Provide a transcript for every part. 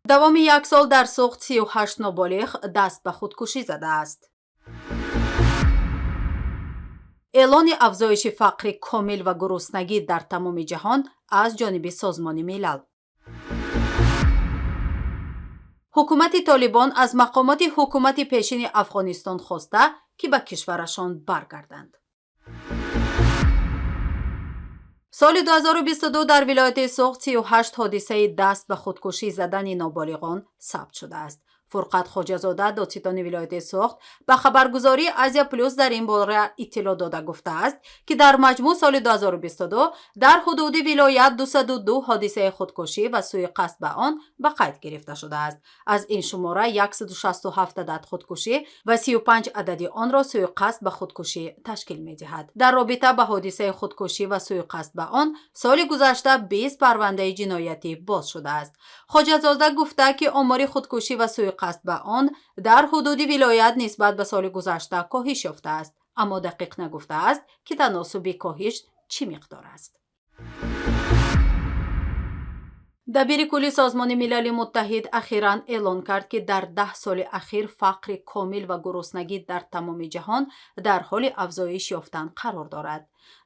Давоми як сол дар Суғд 38 ноболиғ даст ба худкушӣ задааст. Эълони афзоиши фақри комил ва гуруснагӣ дар тамоми ҷаҳон аз ҷониби Созмони Милал. Ҳукумати Толибон аз мақомоти ҳукумати пешини Афғонистон хоста, ки ба кишварашон баргарданд. Соли 2022 дар вилояти Суғд 38 ҳодисаи даст ба худкушӣ задани ноболиғон сабт шудааст. Фурқат Хоҷазода, додситони вилояти Суғд, ба хабаргузории Азия Плюс дар ин бора иттилоъ дода гуфтааст, ки дар маҷмӯъ соли 2022 дар ҳудуди вилоят 202 ҳодисаи худкушӣ ва сӯи қасд ба он ба қайд гирифта шудааст. Аз ин шумора 167 адад худкушӣ ва 35 адади онро сӯи қасд ба худкушӣ ташкил медиҳад. Дар робита ба ҳодисаи худкушӣ ва сӯи қасд ба он соли гузашта 20 парвандаи ҷиноятӣ боз шудааст. Хоҷазода гуфта, ки омори худкушӣ ва сӯи қасд ба он дар ҳудуди вилоят нисбат ба соли гузашта коҳиш ёфтааст, аммо дақиқ нагуфтааст, ки таносуби коҳиш чӣ миқдор аст. Дабири кулли Созмони Милали Муттаҳид ахиран эълон кард, ки дар 10 соли ахир фақри комил ва гуруснагӣ дар тамоми ҷаҳон дар ҳоли афзоиш ёфтан қарор дорад.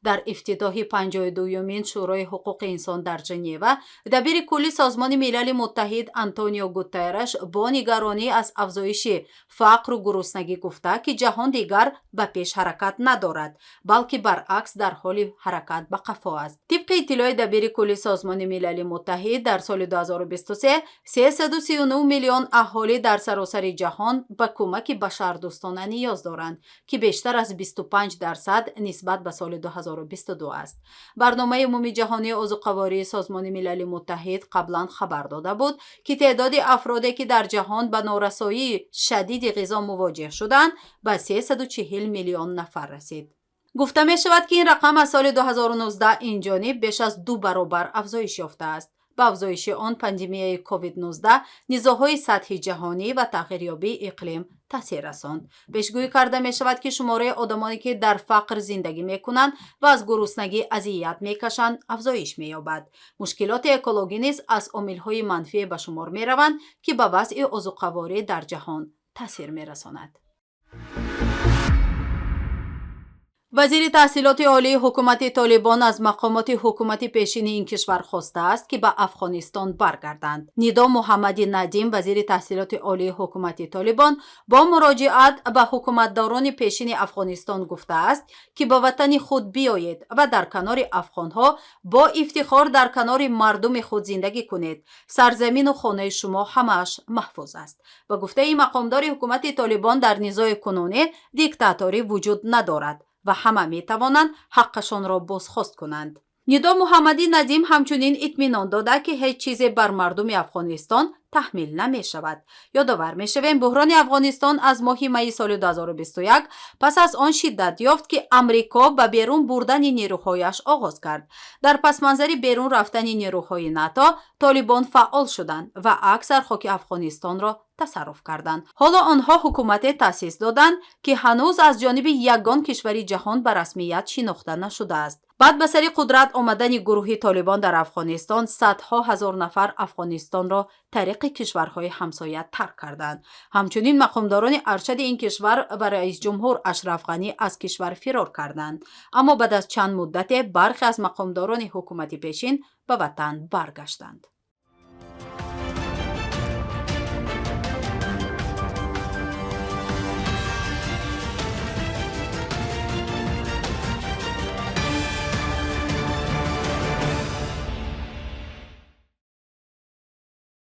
Дар ифтитоҳи 52-юмин Шӯрои ҳуқуқи инсон дар Женева дабири кулли Созмони Милали Муттаҳид Антонио Гутерреш бо нигаронӣ аз афзоиши фақру гуруснагӣ гуфта, ки ҷаҳон дигар ба пеш ҳаракат надорад, балки баръакс дар ҳоли ҳаракат ба қафо аст. Тибқи иттилои дабири кулли Созмони Милали Муттаҳид, дар соли 2023 339 миллион аҳолӣ дар саросари ҷаҳон ба кӯмаки башардӯстона ниёз доранд, ки бештар аз 25% нисбат ба соли 2022 аст. Барномаи умумиҷаҳонии озуқавории Созмони Милали Муттаҳид қаблан хабар дода буд, ки теъдоди афроде, ки дар ҷаҳон ба норасоии шадиди ғизо мувоҷеҳ шуданд, ба 340 миллион нафар расид. Гуфта мешавад, ки ин рақам аз соли 2019 инҷониб беш аз ду баробар афзоиш ёфтааст. Ба афзоиши он пандемияи COVID-19, низоъҳои сатҳи ҷаҳонӣ ва тағйирёбии иқлим таъсир расонд. Пешгӯӣ карда мешавад, ки шумораи одамоне, ки дар фақр зиндагӣ мекунанд ва аз гуруснагӣ азият мекашанд, афзоиш меёбад. Мушкилоти экологӣ низ аз омилҳои манфие ба шумор мераванд, ки ба вазъи озуқаворӣ дар ҷаҳон таъсир мерасонад. Вазири таҳсилоти олии ҳукумати Толибон аз мақомоти ҳукумати пешини ин кишвар хостааст, ки ба Афғонистон баргарданд. Нидо Муҳаммади Надим, вазири таҳсилоти олии ҳукумати Толибон, бо муроҷиат ба ҳукуматдорони пешини Афғонистон гуфтааст, ки ба ватани худ биёед ва дар канори афғонҳо бо ифтихор дар канори мардуми худ зиндагӣ кунед. Сарзамину хонаи шумо ҳамааш маҳфуз аст. Ба гуфтаи мақомдори ҳукумати Толибон, дар низои кунунӣ диктаторӣ вуҷуд надорад ва ҳама метавонанд ҳаққашонро бозхост кунанд. Нидо Муҳаммадӣ Надим ҳамчунин итминон дода, ки ҳеҷ чизе бар мардуми Афғонистон таҳмил намешавад. Ёдовар мешавем, буҳрони Афғонистон аз моҳи майи соли 2021 пас аз он шиддат ёфт, ки Амрико ба берун бурдани нерӯҳояш оғоз кард. Дар пасманзари берун рафтани нерӯҳои НАТО Толибон фаъол шуданд ва аксар хоки Афғонистонро тасарруф карданд. Ҳоло онҳо ҳукумате таъсис доданд, ки ҳанӯз аз ҷониби ягон кишвари ҷаҳон ба расмият шинохта нашудааст. Баъд ба сари қудрат омадани гурӯҳи Толибон дар Афғонистон садҳо ҳазор нафар Афғонистонро тариқи кишварҳои ҳамсоя тарк карданд. Ҳамчунин мақомдорони аршади ин кишвар ва раисҷумҳур Ашраф Ғанӣ аз кишвар фирор карданд. Аммо баъд аз чанд муддате бархе аз мақомдорони ҳукумати пешин ба ватан баргаштанд.